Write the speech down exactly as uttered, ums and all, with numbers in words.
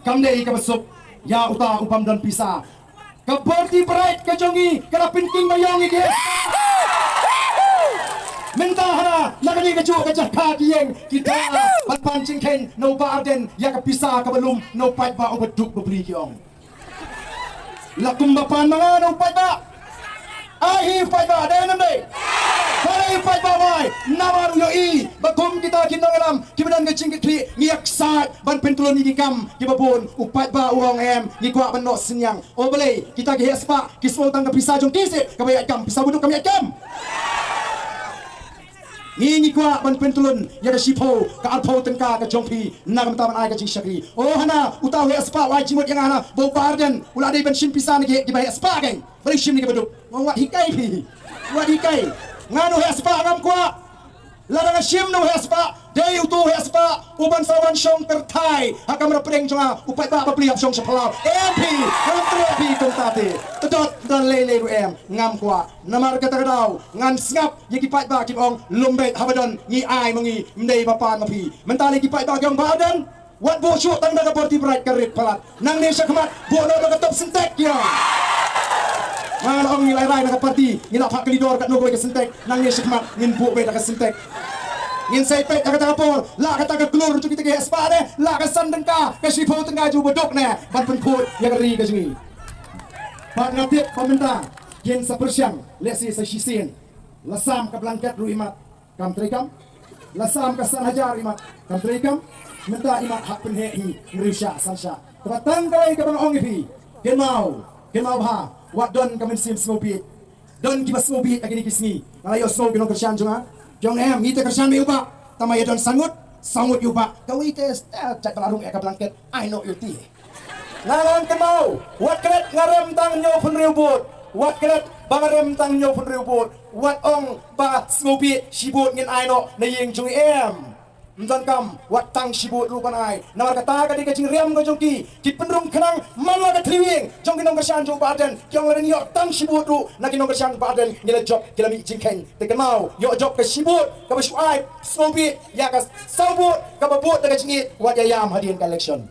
kam dei kaba suk ïa uta u bym don pisa. Ka Bharti Bride ka jong ngi ka la pynking ba ïong ngi ki. Mynta hana na kane ka juh ka jaka ki ïeng kita ban pan jingkheiñ na u Bah Ardent ïa ka pisa kaba lum na u paidbah uba duk ba bri ki ong. La kumba pan ma nga na u paidbah. Ai hi u paidbah dei ne em dei? Balei u paidbah wai? Namar u ïohi ba kum kita ki nongïalam kiba don ka jingkitkhlieh ngi ïaksaid ban pyntlun ïa ki kam kiba bun. U paidbah u ong em, ngi kwah ban noh synñiang. O balei kita ki heh spah ki sngewthuh tang ka pisa jong ki seh kaba ïaid kam, pisa baduk kam ïaid kam. Ngi ngi kwah ban pyntlun ïa ka shiphew ka arphew tyngka ka jong phi na ka bynta ban ai ka jingshakri. O hana uta u heh spah u ai jingmut ïa nga hana ba u Bah Ardent u la dei ban shim pisa na ki heh kiba heh spah kein. Balei shim na kiba duk? Nga wat hikai phi. Wat hikai. Nga na u heh spah ngam kwah. Lada nga shim na u heh spah, dei utu u heh spah u ban sa wan shong kyrthai ha kamra pdeng jong nga, u paidbah ba plie hap shong sha phyllaw. Em phi, ngam treh phi kumta te. Tdot don lei lei ruh em, ngam kwah. Namar kata ka daw ngan sngap ïa ki paidbah kiba ong lum beit, haba don ngi ai ma ngi, ym dei ba pan ma phi. Mynta lei ki paidbah ki ong Bah Ardent, wat buh shuh tang da ka Bharti Bride ka rit palat. Nangne shakhmat buh noh da ka top syntek ïa. Nga la ong ngi lai rai na ka party, ngi la phah ka lidor katno kawei ka syntek. Nangne shakhmat ngin buh beit da ka syntek. Ngin sei peit ha kata ka por, la kata ka klur jong kita ki heh spah ne, la ka san tyngka, ka shiphew tyngka jong u baduk ne ban pynkhuid ïa ka ri ka jong ngi. Bad nga tip ba mynta kin sa pyrshang lehse sa shisien. La sam ka blanket ruh imat kam trei kam. La sam ka san hajar imat kam trei kam. Mynta imat hap pynheh hi hynriew shah san shah. Kaba tang kawei kaba nga ong ïa phi, kynmaw, kynmaw bha, wat don ka mynsiem sngewbieit. Don kiba sngewbieit ha kine ki sngi. Nga la ïohsngew ki nongkyrshan jong nga ki ong em, ngi te kyrshan ïa u Bah, tangba ïa don saw ngut, saw ngut ïa u Bah. Kawei te, eh, jait ba la rung eh ka blanket, ai noh ïa u te. Nga ngan kynmaw, wat klet nga rem tang hynñiewphew hynriew vote. Wat klet ba nga rem tang hynñiewphew hynriew vote. Wat ong ba sngewbieit shi vote ngin ai noh na ïing jong ngi em. Ym donkam wat tang shi vote ruh ban ai. Namar kata ka dei ka jingriam ka jong ki. Ki pynrung khnang man la ka thliew ïing jong ki nongkyrshan jong u Bah Ardent. Ki ong lada ngi ïoh tang shi vote ruh na ki nongkyrshan u Bah Ardent ngi la jop, ki la mih jingkheiñ. Te kynmaw, ïoh jop ka shi vote kaba shu ai sngewbieit ïa ka saw vote kaba vote da ka jingïeit, wat ïa ïam hadien ka election.